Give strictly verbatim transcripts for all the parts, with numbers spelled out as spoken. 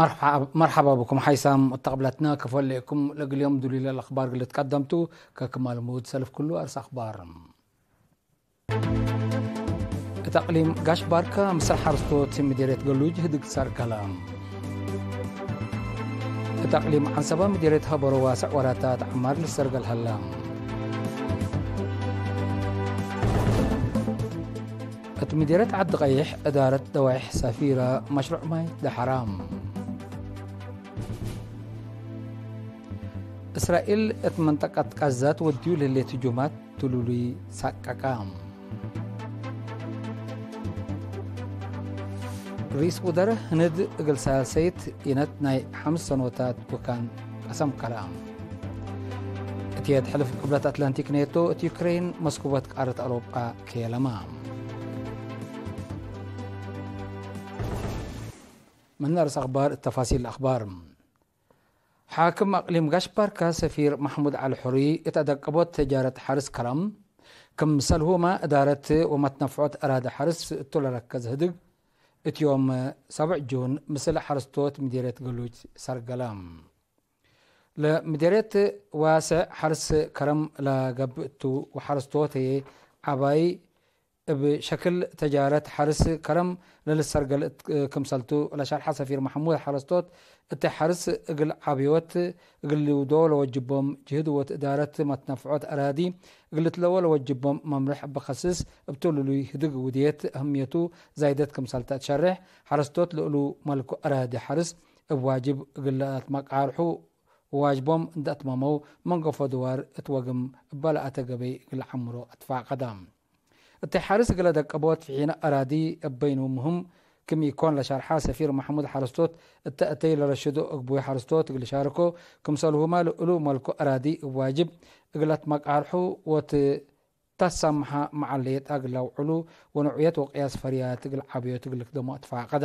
መርሐብ-፣ መርሐባ ብኩም ሓይሳም ወተቅብለትና ክፈል ለእኩም ለእግል ዮም ዱሊለ ለአኽባር እግል ልትቀደምቱ ከክማል ሙድ ሰልፍ ኩሉ አርስ አኽባር። እት አቅሊም ጋሽ ባርከ ምስል ሐርስቶት ምዴርየት ገሉጅ ህድግ ሰርገለ። እት አቅሊም ዐንሰበ ምዴርየት ሀበሮ ዋስዕ ወራታት ዐማር ልሰርገል ሀለ። እት ምዴርየት ዐዲ ቀይሕ እዳረት ደዋይሕ ሰፊረ መሽሩዕ ማይ ደሐራ። እስራኤል እት መንጠቀት ቀዛት ወድዩ ለህሌት ህጁማት ትሉሉይ ሳቀቀ። ርኢስ ውደር ህንድ እግል ሳልሰይት ኢነት ናይ ሐምስ ሰኖታት ወካን ቀሰም ከረ። እትየት ሕልፍ ቅብለት አትላንቲክ ኔቶ እት ዩክሬን መስኩበት ቃረት አውሮጳ ኬለመ። ምን አርስ አኽባር እት ተፋሲል አኽባር። ሓክም አቅሊም ጋሽ ባርካ ሰፊር መሕሙድ ዐሊ ሑሪ እት አደቀቦት ተጃረት ሐርስ ከረም፣ ክምሰልሁመ እዳረት ወመትነፍዖት አራዲ ሐርስ እቱ ለረከዝ ህድግ፣ እት ዮም ሰብዕ ጁን ምስል ሐርስቶት ምዴርየት ገሉጅ ሰርገለ። ለምዴርየት ዋስዕ ሐርስ ከረም ለገብእ ቱ ወሐርስቶት ህዬ ዐባይ እብ ሸክል ተጃረት ሐርስ ከረም ለልሰርገል እት ክምሰልቱ ለሸርሐ ሰፊር መሕሙድ ሐረስቶት፣ እተ ሐርስ እግል ዐብዮት እግል ልውደዎ ለወጅቦም ጅህድ ወእት እዳረት መትነፍዖት አራዲ እግል ልትለዎ ለወጅቦም መምርሕ እብ ከስስ፣ እብ ትሉሉይ ህድግ ውድየት አህምየቱ ዛይደት ክምሰልተ ትሸሬሕ፣ ሐረስቶት ለእሉ መልኩ አራዲ ሐርስ እብ ዋጅብ እግል ለአትመቃርሑ ወዋጅቦም እንደ አትመመው መንገፎ ድዋር እት ወግም እበ ለአተ ገበይ እግል ለዐምሮ አትፋቀደ። እተ ሐርስ እግለ ደቀቦት ፊሒነ አራዲ እበይኑ ምህም ክም ኢኮን ለሸርሐ ሰፊር መሕሙድ ሐረስቶት፣ እተ እተይ ለረሽዶ እግቡይ ሐረስቶት እግል ሻርኮ፣ ክምሰልሁመ ለእሉ መልኩ አራዲ እብ ዋጅብ እግል አትመቃርሑ ወትተሰምሐ መዐል ሌጣ እግል ለአውዕሉ ወነውዕየት ወቅያስ ፈርያት እግል ዐብዮት እግል ልክደሞ አትፋቀደ።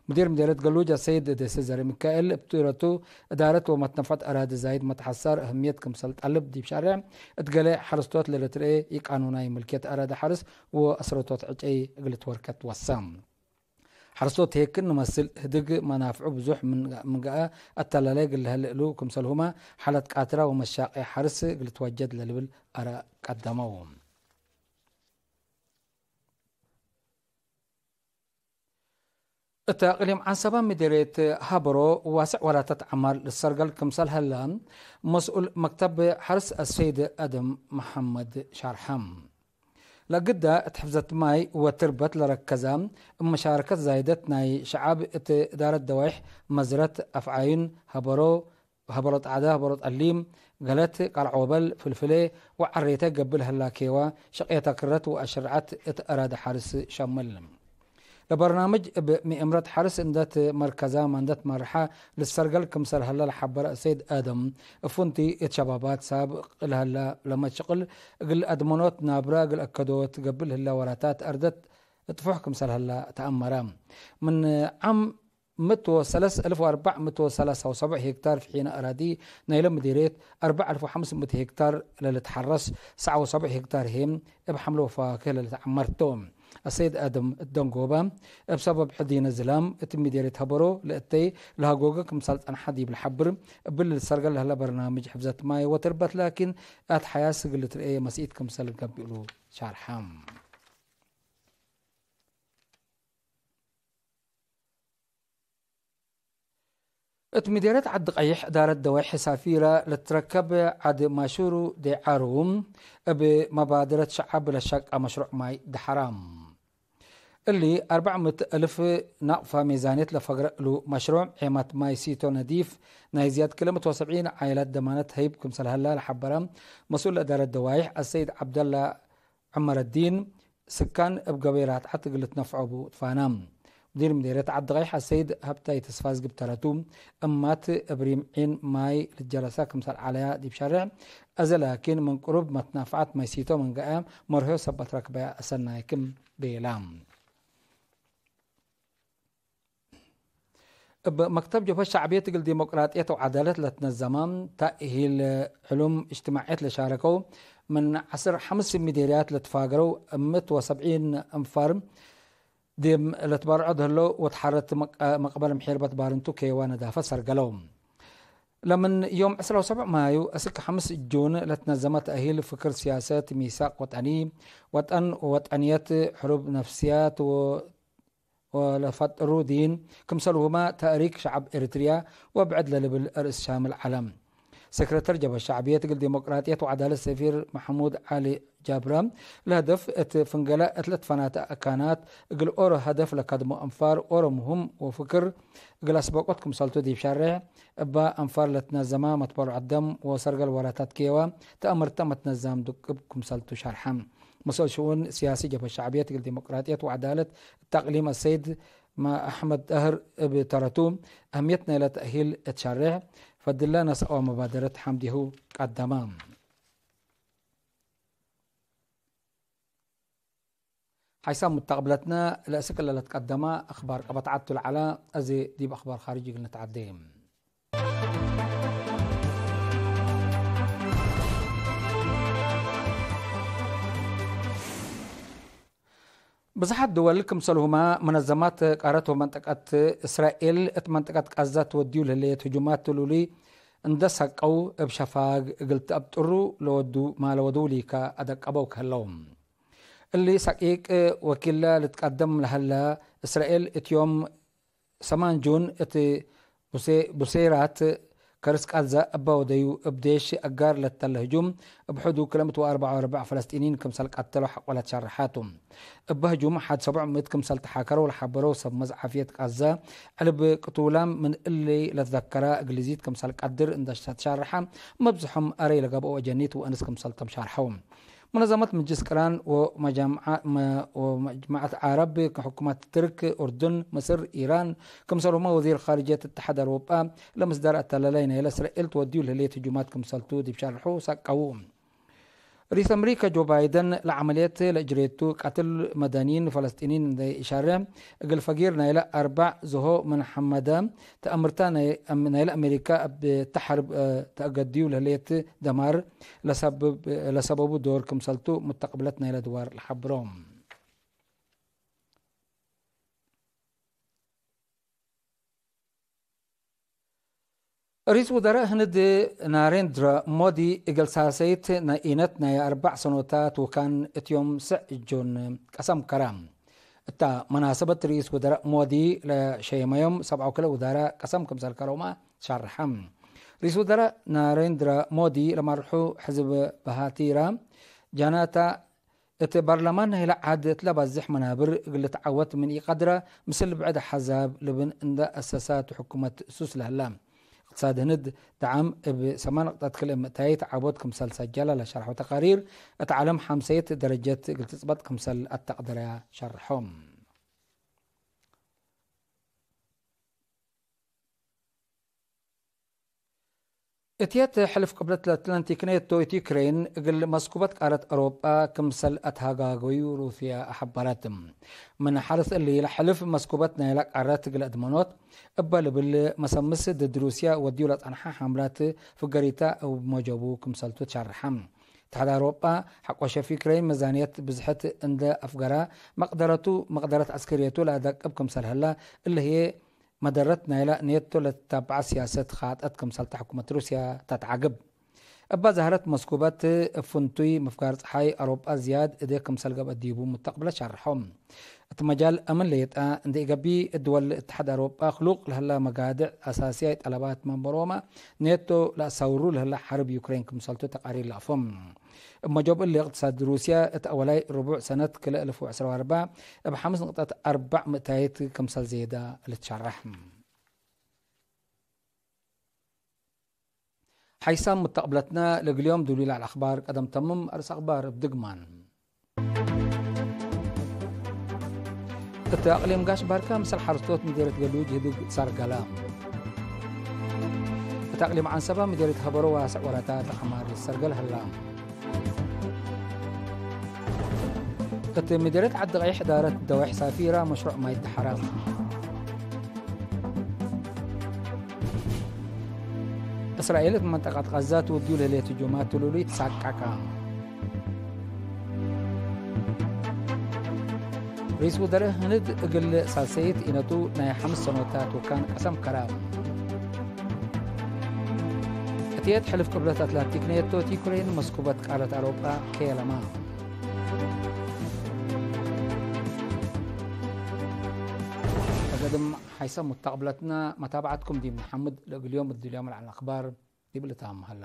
ሙዲር ምዴርየት ገሉጅ አሰይድ ደሴ ዘርሚካኤል እብ ቲረቱ፣ እዳረት ወመትነፈት አራዲ ዛይድ መትሐሰር አህምየት ክምሰል ጠልብ ዲብ ሻሬዕ፣ እት ገሌ ሐረስቶት ለልትርኤ ኢቃኑናይ ምልክየት አራዲ ሐርስ ወአስረቶት ዕጨይ እግል ልትወርከት ወሰ። ሐረስቶት ሄክን ንመስል ህድግ መናፍዑ ብዙሕ ምን፣ ምን ገአ አተላላይ እግል ለሀለ እሉ፣ ክምሰልሁመ ሓለት ቃትራ ወመሻቄ ሐርስ እግል ልትወጀድ ለልብል አረ ቀደመው። እተ እቅሊም ዐንሰበ ምዴርየት ሀበሮ ዋስዕ ወራታት ዐማር ልሰርገል ክምሰል ሀለ፣ መስኡል መክተብ ሐርስ አሰይድ አደም መሐመድ ሻርሐ። ለእግዳ እት ሕፍዘት ማይ ወትርበት ለረከዘ፣ እብ መሻረከት ዛይደት ናይ ሸዐብ እት እዳረት ደዋይሕ መዝረት አፍዓዩን ሀበሮ ሀበሮት ዐደ፣ ሀበሮት አሊም፣ ገለት፣ ቃልዖበል፣ ፍልፍሌ ወዐሬተ ገብእ ለሀላ ኬዋ፣ ሸቅየተ ክረት ወአሽርዐት እት አራዲ ሐርስ ሸምል። ለበርናምጅ እብ ምእምረት ሐርስ እንደ ትመርከዛ መንደት መርሐ ልትሰርገል ክምሰል ሀለ ለሐበረ ሰይድ አደም፣ እፉንቲ እት ሸባባት ሳብቅ ለሀላ ለመት ሽቅል እግል አድመኖት ናብረ እግል አከዶት ገብእ ለህላ ወራታት አርደት ጥፉሕ ክምሰል ሀላ ተአመረ። ምን ዓም ምእት ወሰለስ አልፍ ወአርበዕ ምእት ወሰላሳ ወሰብዕ ሄክታር ፍሒነ አራዲ ናይለ ምዴርየት፣ አርበዕ አልፍ ወሐምስ ምእት ሄክታር ለልትሐረስ፣ ሰዓ ወሰብዕ ሄክታር ህዬ እብ ሐምለ ወፋክህ ለልትዐመር ቶ። አሰይድ አደም እት ደንጎበ፣ እብ ሰበብ ሕዲነ ዝላም እት ምዴርየት ሀበሮ ለእተይ ለሀጎገ ክምሰል ጸንሐ ዲብ ለሐብር፣ እብሊ ልትሰርገል ለህለ በርናምጅ ሕፍዘት ማይ ወትርበት ላኪን አትሐያስ እግል ልትርኤ መስኢት ክምሰል ገብእ እሉ ሻርሐ። እት ምዴርየት ዐዲ ቀይሕ እዳረት ደዋይሕ ሳፊረ ለትትረከብ ዐድ ማሹሩ ዴዓሩ፣ እብ መባደረት ሸዐብ ለሸቀ መሽሩዕ ማይ ደሐራ። እሊ አርበዕ ምእት አልፍ ናቅፋ ሜዛንየት ለፈግረ እሉ መሽሩዕ ዔማት ማይ ሲቶ ነዲፍ ናይ ዝያድ ክለ ምእት ወሰብዒን ዓይላት ደማነት ሀይብ ክምሰል ሀላ ለሐበረ መስኡል እዳረት ደዋይሕ አሰይድ ዐብደላ ዑመረዲን፣ ስካን እብ ገበይ ራትዐት እግል ልትነፍዖ ቡ ትፋና። ሙዲር ምዴርየት ዐዲ ቀይሕ አሰይድ ሀብታይ ተስፋዝግብ ተረቱ፣ እማት እብ ሪም ዒን ማይ ልትጀለሰ ክምሰል ዐለያ ዲብ ሸሬዕ፣ አዜ ላኪን ምን ቅሩብ መትናፍዐት ማይ ሲቶ ምን ገአ መርሆ ሰበት ረክበያ አሰናይ ክም ቤላ። እብ መክተብ ጀብሀት ሸዕብየት እግል ዲሞቅራጥየት ወዐዳለት ለትነዘመ ተእሂል ዕሉም እጅትማዕየት ለሻረከው ምን ዐስር ሐምስ ምዴርያት ለትፋገረው ምእት ወሰብዒን እንፋር ዲብ ለትበርዖ ደህለው ወተሐረት መቀ-፣ መቅበል ምሒርበት ባርንቱ ኬዋ ነዳፈ ሰርገለው። ለምን ዮም ዕስራ ወሰብዕ ማዩ እስክ ሐምስ ጁን ለትነዘመ ተእሂል ፍክር ሲያሰት፣ ሚሳቅ ወጠኒ፣ ወጠን ወወጠንየት፣ ሕሩብ ነፍስያት ወ-፣ ወለፈጥሩ ዲን፣ ክምሰልሁመ ተእሪክ ሸዐብ ኤሪትርያ ወብዕድ ለልብል ርእስ ሻምል ዐለ። ሴክሬተር ጀብሀት ሸዕብየት እግል ዲሞቅራጥየት ወዐዳለት ሰፊር መሕሙድ ዐሊ ጃብረ፣ ለህደፍ እት ፍንገለ እት ለትፈናተ አካናት፣ እግል ኦሮ ሀደፍ ለከድሞ አንፋር ኦሮ ምህም ወፍክር እግል አስበቆት ክምሰልቱ ዲብ ሸሬሕ፣ እበ አንፋር ለትነዘመ መትበርዖት ደም ወሰርገል ወራታት ኬዋ ተአምርተ መትነዛም ዱቅብ ክምሰልቱ ሸርሐ። መስኡል ሽኡን ሲያሲ ጀብሀት ሸዕብየት እግል ዲሞቅራጥየት ወዐዳለት እት አቅሊም አሰይድ መ-፣ አሕመድ ዳህር እብ ተረቱ፣ አህምየት ናይለ ተእሂል እት ሸሬሕ ፈድለ ነስአወ መባደረት ሐምዲሁ ቀደመ። ሐይሳም ሙተቅብለትነ ለእስክ ለለትቀደመ አክባር ቀበት ዐድ ቱ ለዐለ፣ አዜ ዲብ አክባር ካርጅ እግል ንትዐዴ። ብዝሓት ድወል፣ ክምሰልሁመ መነዘማት ቃረት ወመንጠቀት እስራኤል፣ እት መንጠቀት ቃዛ ትወድዩ ለህሌት ህጁማት ትሉሊ እንደ ሰቀው፣ እብ ሸፋግ እግል ተአብጥሩ ለወዱ ማለ ወደውሊከ አደቀበው ከህለው። እሊ ሰቂቅ ወኪለ ልትቀደም ለሀለ፣ እስራኤል እት ዮም ሰማን ጁን እት ቡሴ-፣ ቡሴራት ከርስ ቃዛ እበ ወደዩ፣ እብ ዴሽ አጋር ለተለ ህጁም፣ እብ ሕዱ ክልኤ ምእት ወአርበዕ ወአርበዕ ፈለስጢኒን ክምሰል ቀተለው ሐቆለ ትሸረሐቱ። እበ ህጁም ሐድ ሰቡዕ ምእት ክምሰል ተሓከረው ለሐበረው ሰብ መዝዓፍየት ቃዛ፣ ዕልብ ቅቱላም ምን እሊ ለትዘከረ እግልዚት ክምሰል ቀድር እንደ ተሻርሐ፣ መብዝሖም አረይ ለገብአው አጀኒት ወአንስ ክምሰል ተም ሻርሐው። ሙነዘመት ምጅልስ ቅራን ወመጃምዓ-፣ መ-፣ ወመጅመዐት ዓረብ ከሕኩማት ትርክ፣ ኡርዱን፣ ምስር፣ ኢራን፣ ክምሰልሁመ ወዚር ካርጅየት እትሓድ አውሮጳ ለምስዳር አተላላይ ናይለ እስራኤል ትወድዩ ለህሌት ህጁማት ክምሰልቱ ዲብ ሸርሑ ሰቀዉ። ርኢስ አምሪከ ጆ ባይደን ለዐመልየት ለእጅሬቱ ቀትል መደኒን ፈለስጢኒን እንዴ ኢሻረ፣ እግል ፈጊር ናይለ አርበዕ ዝሆ ምን ሐመደ ተአምርታ ናይ-፣ ናይለ አሜሪካ እብ ተሐርብ፣ እ፣ ተአገድዩ ለህሌት ደማር ለሰብብ-፣ ለሰበቡ ዶር ክምሰልቱ ሙተቅብለት ናይለ ድዋር ለሐብሮ። ርኢስ ውዘራእ ህንድ ናሬንድራ ሞዲ እግል ሳሰይት ናይ ኢነት ናይ አርበዕ ሰኖታት ውካን እት ዮም ስዕ ጁን ቀሰም ከረ። እታ መናሰበት ርኢስ ውዘራእ ሞዲ ለሸየመዮም ሰብዓው ክልኤ ውዛራእ ቀሰም ክምሰል ከረውመ ሻርሐ። ርኢስ ውዘራእ ናሬንድራ ሞዲ ለመርሑ ሕዝብ በሃቲራ ጃናታ እት በርለማን ናይለ ዐድ እት ለበዝሕ መናብር እግል ልትዐወት ምን ኢቀድረ፣ ምስል ብዕድ አሕዛብ ልብን እንደ አሰሳቱ ሕኩመት ሱስ ለህላ። እቅትሳድ ህንድ ደዓም እብ ሰማን ንቅጠት ክልኤ ምእታይት ዐቦት ክምሰል ሰጀለ ለሸርሐው ተቃሪር፣ እት ዐለም ሐምሰይት ደረጀት እግል ትጽበጥ ክምሰል አተቅደረ ሸርሖም። እትየት ሕልፍ ቅብለት ለአትላንቲክ ኔቶ እት ዩክሬን እግል መስኩበት ቃረት አውሮጳ ክምሰል አትሃጋገዩ ሩስያ አሐበረት። ምን ሐርስ እሊ ለሕልፍ መስኩበት ናይለ ቃረት እግል አድመኖት እበ ልብል መሰምስ ድድ ሩስያ ወድዩ ለጸንሐ ሐምላት ፍገሪታ እብ መጀቡ ክምሰልቱ ትሸርሐ። እትሓድ አውሮጳ ሐቆ ሸፍ ዩክሬን መዛንየት ብዝሕት እንደ አፍገራ መቅደረቱ፣ መቅደረት ዐስከርየቱ ለአደቅብ ክምሰል ሀላ እሊ ህዬ መደረት ናይለ ኔቶ ለትታበዐ ሲያሰት ኻጠት ክምሰልተ ሕኩመት ሩስያ ተትዓግብ። እበ ዛህረት መስኩበት እብ ፍንቱይ ምፍጋር ጸሓይ አውሮጳ ዝያድ እዴ ክምሰል ገብአት ዲቡ ሙተቅብለት ሸርሖም። እት መጃል አምን ሌጠ እንዴ ኢገብእ፣ እት ድወል እትሓድ አውሮጳ ክሉቅ ለህለ መጋድዕ አሳስያይ ጠለባት መንበሮመ ኔቶ ለአሳውሩ ለህለ ሐርብ ዩክሬን ክምሰልቱ ተቃሪር ለአፎም። እብ መጆብ እሊ፣ እቅትሳድ ሩስያ እት አወላይ ርቡዕ ሰነት ክልኤ አልፍ ወዕስራ ወአርበዕ እብ ሐምስ ንቅጠት አርበዕ ምእታይት ክምሰል ዜደ ልትሸረሕ። ሐይሳም ሙተቅብለትነ፣ ለእግል ዮም ዱሉይ ለዐለ አኽባር ቀደም ተምም። አርእስ አኽባር እብ ድግማን። እት አቅሊም ጋሽ ባርካ፣ ምስል ሐረስቶት ምዴርየት ገሉጅ ህድግ ሰርገለ። እት አቅሊም ዐንሰበ፣ ምዴርየት ሀበሮ ዋስዕ ወራታት ለአማር ሰርገል ሀላ። እት ምዴርየት ዐዲ ቀይሕ እዳረት ደዋይሕ ሳፊራ መሽሩዕ ማይ ተሐረም። እስራኤል እት መንጠቀት ቀዛት ውድዩ ለህሌት ህጁማት ትሉሉይ ትሳቀቀ። ርኢስ ውዘረእ ህንድ እግል ሳልሰይት ኢነቱ ናይ ሐምስ ሰኖታት ውካን ቀሰም ከረ። እትየት ሕልፍ ቅብለት አትላንቲክ ኔቶ ዩክሬን መስኩበት ቃረት አውሮጳ ኬለማ። ከገድም ሓይሰ ሙተቅብለትነ መታብዐትኩም ዲብ ነሐምድ ለእግል ዮም እድልዮም ለዐለ አክባር ዲብ ልታም ሀላ።